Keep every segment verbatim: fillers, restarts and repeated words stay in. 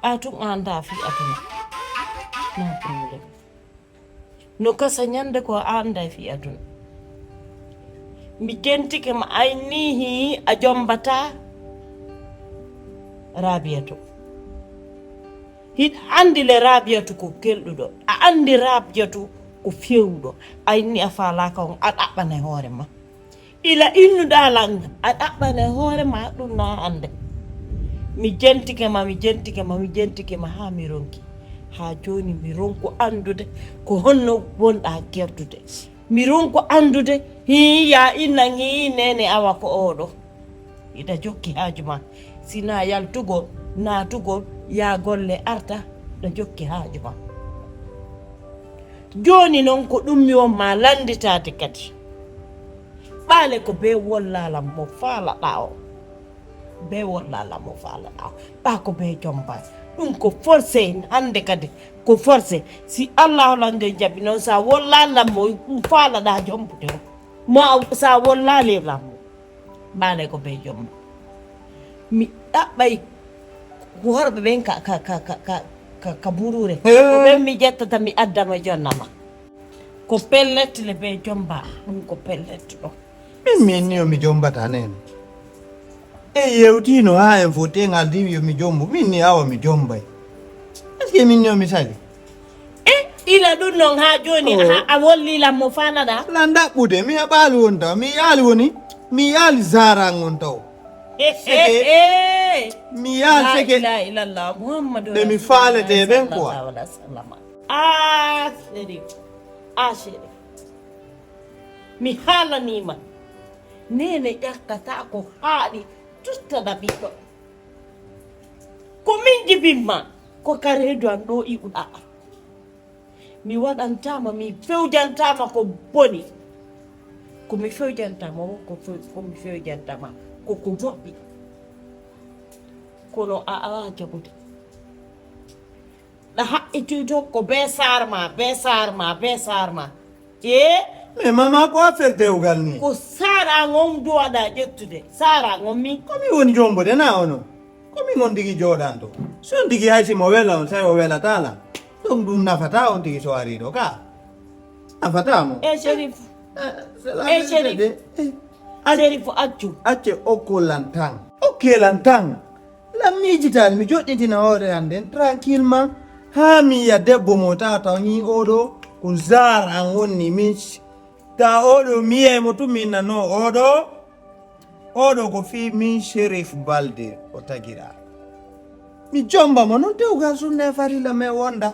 A tun a anndaa fii aduna. No problème. No kasa ñande ko a anndaa fii aduna. Mi jentike ma aynihi a jombataa Raabiyatu. Hiɗa anndi le Raabiyatu ko kelɗuɗo. A anndi Raabiyatu ko fewuɗo. Ayni a faalaaka on a ɗaɓɓane hoore ma. Ila innuɗaa lan a ɗaɓɓane hoore ma ɗum na hannde. Mi jentike ma, mi jentike ma, mi jentike ma haa mi ronki. Haa jooni mi ronku anndude ko honno wonɗaa gerdude. Mi ronku anndude hii ya innan hii nene awa ko oɗo. Iɗa jokki haaju ma. Sina yaltugol, naatugol, yaa golle arta, ɗa jokki haaju ma. Jooni non ko ɗum mi won ma lannditaade kadi. Ɓaale ko bee wollaalam mo faalaɗaa o. Bee wollaalam mo faalaɗaa o. Ɓaa ko bee jomba. Ɗum ko forcé hannde kadi. Ko forcé. Si Allaahu lan nden jaɓi non, sa wollaalam mo faalaɗaa jombude o. Ma sa wollaali lam mo. Ɓaale ko bee jomma. Mi ɗaɓɓay ko horɓe ɓen ka, ka, ka, ka, ka, ka, ka buruure. Ko ɓen mi ƴettata mi adda ma jonna ma. Ko pellet le bee jomba, ɗum ko pellet ɗo. Min, min ni yo mi jombata nen. E yewtino haa en fof te ngal diwi yo mi jombo. Min ni awa mi jombay. Est-ce que min ni yo mi sali? E ila ɗum noon haa jooni a, a wolli lan mo faalaɗaa? Lan ɗaɓɓude, mi heɓaali won taw, mi yaali woni, mi yaali Zahra ngon taw. Seke, mi yaali seke. La ilaha illallah, Muhammadu Rasulullah. Ɓe mi faalete ɓen quoi. Sallallahu alaihi wasallam. Ah, Serif. Ah, Serif. Mi haalanii ma. Neene ƴakkataa ko haaɗi tuttana ɓiɗɗo. Ko min jibin ma, ko ka reedu an ɗo iwɗaa. Mi waɗantaa ma, mi fewjantaa ma ko boni. Ko mi fewjantaa ma, ko few-, ko mi fewjantaa ma, ko ko moƴƴi. Kono a alaa jaɓude. Ɗa haɓɓitoy to ko bee saar ma, bee saar ma, bee saar ma. Ee? Mais mama, ko affaire dewgal ni. Ko saar an on duwaɗa ƴettude. Saar an on min. Ko mi woni jombude na ono. Ko min on tigi jooɗanto. Si on tigi hay si mo wela on, tawi o welataa lan. Ɗum ɗum nafataa on tigi so arii ɗo ka. Nafataa mo. E Sherif. Eh, c'est la vérité de. Eh, ac-, Sherif, accu. Acce okko lan tan. Okke lan tan. Lan miijitaali, mi joɗɗintina hoore an nden tranquillement, haa mi yiya debbo mo tawata on yii oɗo, ko Zahra an wonni min. Ta oɗo mi yiyay mo tun mi inna no oɗo, oɗo ko fii min Sherif Balde o tagira. Mi jomba mo non dewgal sunna e farilla me wonda.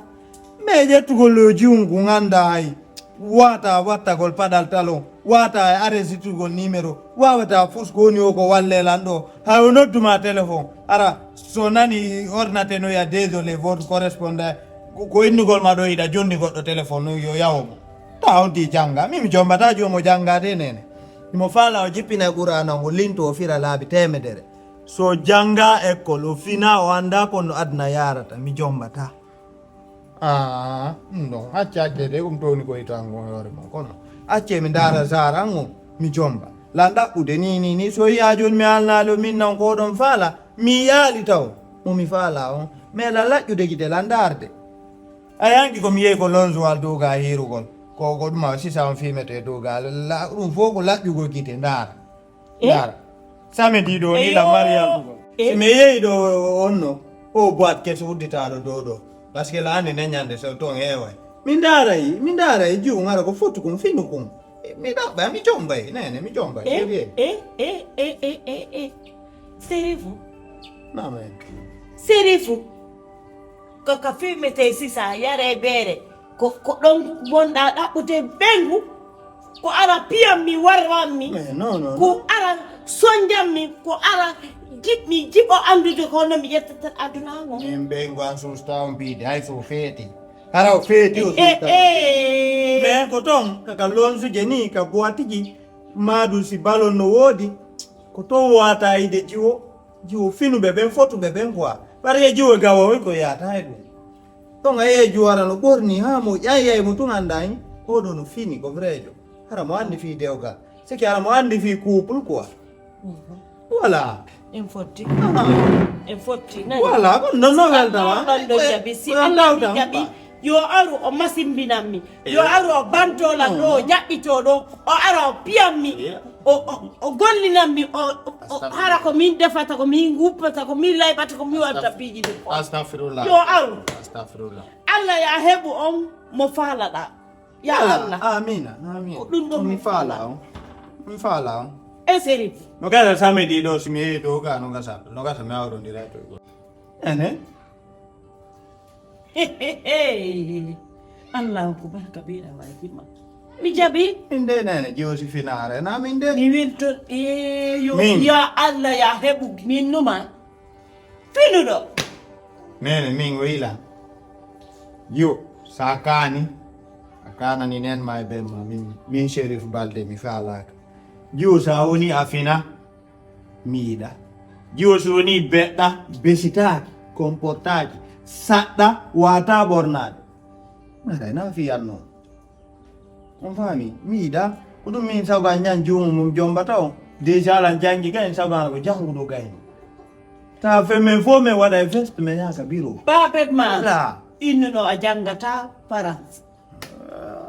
Me ƴettugol ɗo jiwun kun annda hay. Wata wattagol paɗal talon, wata e aresitugol nimero, wawata fus ko woni o ko walle lan ɗo. Hay o nodduma téléphone, ara so nani ordinateur no wiya désolé, votre correspondant, ko, ko innugol ma ɗo iɗa jonni goɗɗo téléphone no yo yawo mo. Ta on ti janga, mi mi jombata jomo jangade nene. Mo fala o jippina Qur'ana o linto o fira laabi temedere. So janga école o fina o anda kon no aduna yarata, mi jombata. Ah, ɗum ɗon, acce, acce de, ɗum towni ko itango hoore mon, kono acce mi ndaara Zahra an on, mi jomba. La ɗaɓɓude ni, ni, ni, so yiya jooni mi haalnaali o min nan ko oɗon faala, mi yaali taw, mo mi faala on, mais la laƴƴude gite, la ndaarde. A yanki ko mi yehi ko Lonzo Wal duuga hiirugol, ko, ko ɗum a sisa on fimete duuga, la, ɗum fof ko laƴƴugol gite, ndaara. Eh? Ndaara. Samedi ɗo ni la mariage ɗo. Eh? Si mi yehi ɗo o, o, onno, o boîte keso udditaɗo dow ɗo. Parce que la andi ne ñande so ton heeway. Mi ndaaray, mi ndaaray jiwu ngara ko fotu kun, finu kun. Eh, mi ɗaɓɓa, mi jombay, nene, mi jombay. Eh, eh, eh, eh, eh, eh, eh. Serifu. Namen. Serifu. Ko ka fimete sisa, yare beere. Ko, ko ɗon wonɗa ɗaɓɓude ɓeyngu, ko ara piyan mi, warran mi, mais non, non, ko non. Ara sonjan mi, ko ara jiɓ-, mi jiɓo anndude ko no mi ƴettata aduna ngo. Min ɓeyngu an suusta on piide, hay so feeti. Hara o feeti o suusta. Eh, eh. Mais ko ton, kaka lonsuje ni, ka boitiji, maadu si balon no woodi, ko ton wata ide jiwo, jiwo finuɓe ɓen, fotuɓe ɓen quoi. Ɓaɗa e jiwo gawoy ko yata e ɗum. Ɗon a yeeju wara no ɓorni haa mo ƴaayay mo tun annda hin. Oɗo no fini ko vrejo. Hara mo anndi fii dewgal. Siki hara mo anndi fii couple quoi. Mhm. Voilà. Ɗin fotti. Ah. En fotti, nani? Voilà, ko non, non, weltama. Ɗon ɗo jaɓi, si Allah mi jaɓi, yo aru o masimbinammi. Yo aru o bantolan ɗo, o jaɓɓito ɗo, o ara o piyammi. O, o, o gollinammi, o, o, o hara ko min defata, ko min guppata, ko min layɓata, ko min waɗata piiji ɗin. Astagfirullah. Yo aru. Astagfirullah. Allah ya heɓu on mo faalaɗa. Ya Allah. Amina, amina. Ko ɗum ɗon mi faala on. Mi faala on. E Serif. No gasa samedi ɗo, si mi yehi to ga no gasa. No gasa mi awrondira to. Ene. Allahu akbar kabira wa jima. Mi jaɓi. Inde nene jiwo si finare na min de. Mi wilto e yo. Min. Ya Allah ya heɓu min numa. Finuɗo. Nene min o yila. Yo, sa kani. A kanani nen ma e ben ma min, min Sherif Balde mi falaka. Jiwo sa woni a fina. Mi yiɗa. Jiwo so woni beɗɗa, besitaaki, comportaaki, saɗɗa, wata ɓornaade. Aɗa na fiyan noon. On faami? Mi yiɗa. Ko ɗum min sago a ñan joomu mum jombata on. Déjà lan janngi kay, en sago an ko jannguɗo gayni. Ta fe men fof men waɗa e veste men yaaka bureau. Babet ma. Voilà. Innuno a janngata France.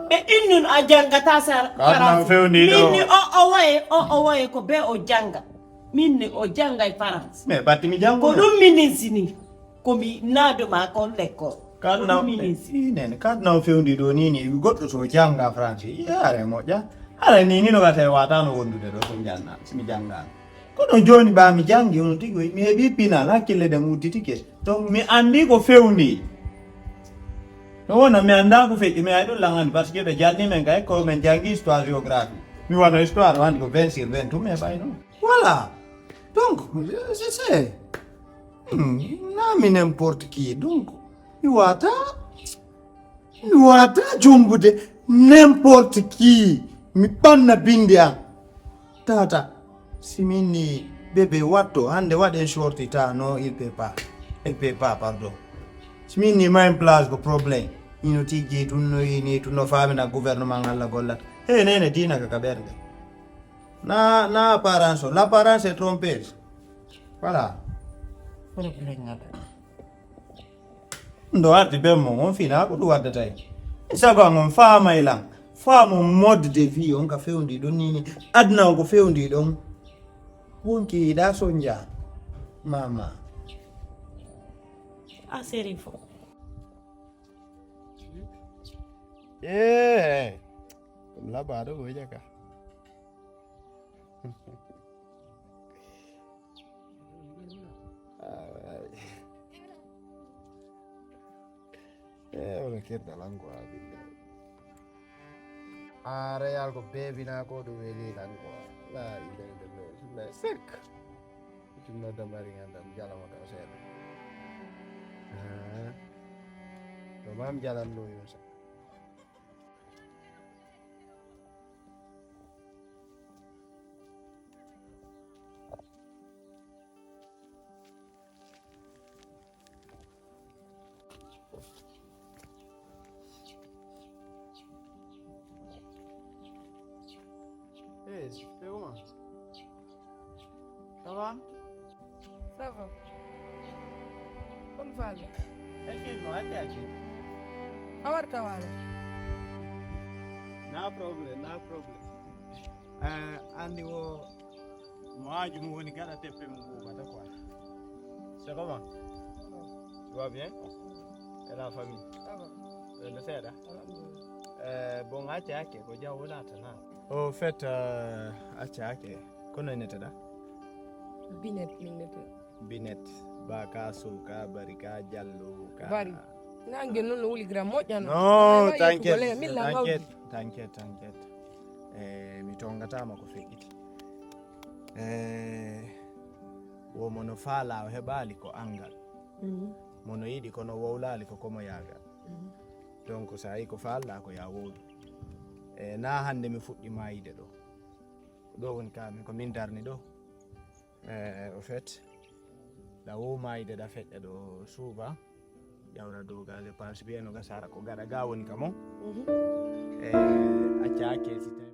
Ɓe innun a janngata sar Kaɗa France. Fewndi ɗo. Min ni o o waye o o waye ko be o jannga. Min ni o jannga e France. Mais batti mi janngo. Ko ɗum minin sini. Ko mi naado ma kon lekkol. Kaɗa Ko ɗum minin sini. Nene kaɗa fewndi ɗo ni ni goɗɗo so jannga France. Yare moƴƴa. Ala ni ni no gata e watano wondude ɗo so janna. Si mi jannga. Kono jooni ba mi janngi on tigi mi heɓi pinal hakkille ɗen udditike. Donc mi anndi ko fewndi. No wona mi annda ko feƴƴi mi ay ɗum langani parce que ɓe janni men kay ko men janngi histoire géographie. Mi wano histoire wandi ko vingt sur vingt tum e ɓayno. Voilà. Donc je sais. Hmm, na mi n'importe qui donc mi wata mi wata jombude n'importe qui mi ɓanna bindi am. Tata, si min ni bébé watto hande waɗen shorti ta non il peut pas. Il peut pas pardon. Si min ni ma en place ko problème. Ino tijji tun no ini tun no famina gouvernement Allah gollata. Hey nene dina ka ka ɓernde. Na na apparence o l'apparence est trompeuse. Voilà. Problème ngata. Ndo arti be mo on fina ko ɗum waddata en. Sago an on faamay lan faamo mode de vie on ka fewndi ɗon nini aduna on ko fewndi ɗon. Wonki yiɗa sonja mama. A seri fo. Eh. Ɗum labaɗo ko jaka. Eh, wala kirda lango abinde. A real ko bebina ko ɗum weli lango. La ilaha illallah. Sek. Ɗum no damari ngandam jalama ka seeɗa. Ah. Ɗo mam jalan ɗo yosa. Hey, c'est comment? Ça va? Ça va. Comme va là? Excuse-moi, attends, attends. How are you? No problem, no problem. Eh, andi wo mo haaju mum woni gaɗa teppe mum ɓuuɓata quoi. C'est comment? Tu vas bien? Et la famille? Ça va. Ɓe seeɗa? Alhamdulillah. Eh, bon, acca hakke ko jam wonata na? Au fait, euh, acca hakke kono e neteɗa? Binet min nete. Binet ba ka sow ka bari ka jallo ka bari. Nange noon no wuli gra moƴƴano. No tanket tanket tanket tanket. Eh, mi tongatama ko feƴƴiti. Eh, womo no faala o heɓaali ko anngal. Mhm. Mono yiɗi kono wowlaali ko komo yaagal. Mhm. Donc so a yi ko faalɗa ko ya wowlu. Eh, na hannde mi fuɗɗi maayide ɗo. Ɗo woni ka min ko min darni ɗo. Eh, au fait, ɗa wo maayde ɗa feƴƴa ɗo suuba. Ƴawra dogal e panche bien no gasara ko gaɗa ga woni ka mon. Mhm. Eh, acca hakke si tawi